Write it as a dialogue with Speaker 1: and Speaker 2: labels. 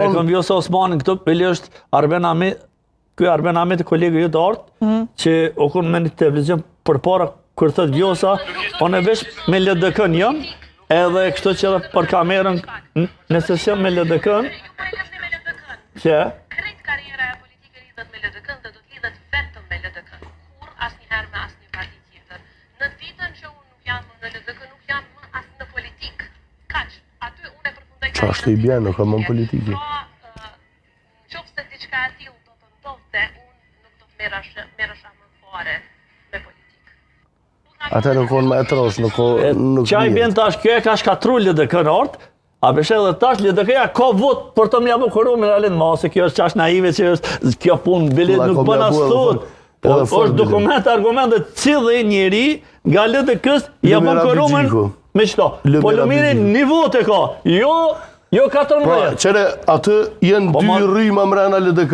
Speaker 1: E kom Vjosa Osmanin këto, bile është Arben Ahmet, ky Arben Ahmet, kolegu jot art, mm. që o konë me një televizion përpara, kur thot Vjosa, unë veç me LDK-n jam, edhe kështu që edhe për kamerën, nëse s'jam me LDK-n, që?
Speaker 2: Krejt karriera e politike lidhet me LDK-n dhe do të lidhet vetëm me LDK-n, kurrë asnjëherë me asnjë parti tjetër. Në ditën që unë nuk jam më në LDK, nuk jam më as në politikë. Kaq, aty unë e përfundoj
Speaker 3: karrierën. Qashtu i bjen, nuk ka më në politikë.
Speaker 2: Pra, në qoftë se diçka e tillë do të ndodhte, unë nuk do të merresha, merresha më fare me politikë.
Speaker 3: Ata nuk konë më e trosh, nuk ko, nuk
Speaker 1: Qa i bjen tash, kjo e ka shkatru LDK-në art, a beshe edhe tash LDK-ja ka vot për të m'ja bo kurumin Arlind Mase, kjo është qash naive që është, kjo punë bile nuk bën as thot. Po është dokument, argument dhe cili njeri nga LDK-s ja bën kurumin me qëto. Po Lumiri një votë e ka, jo, jo 14.
Speaker 3: Pra, qëre, aty jenë po, dy rryma mrena LDK.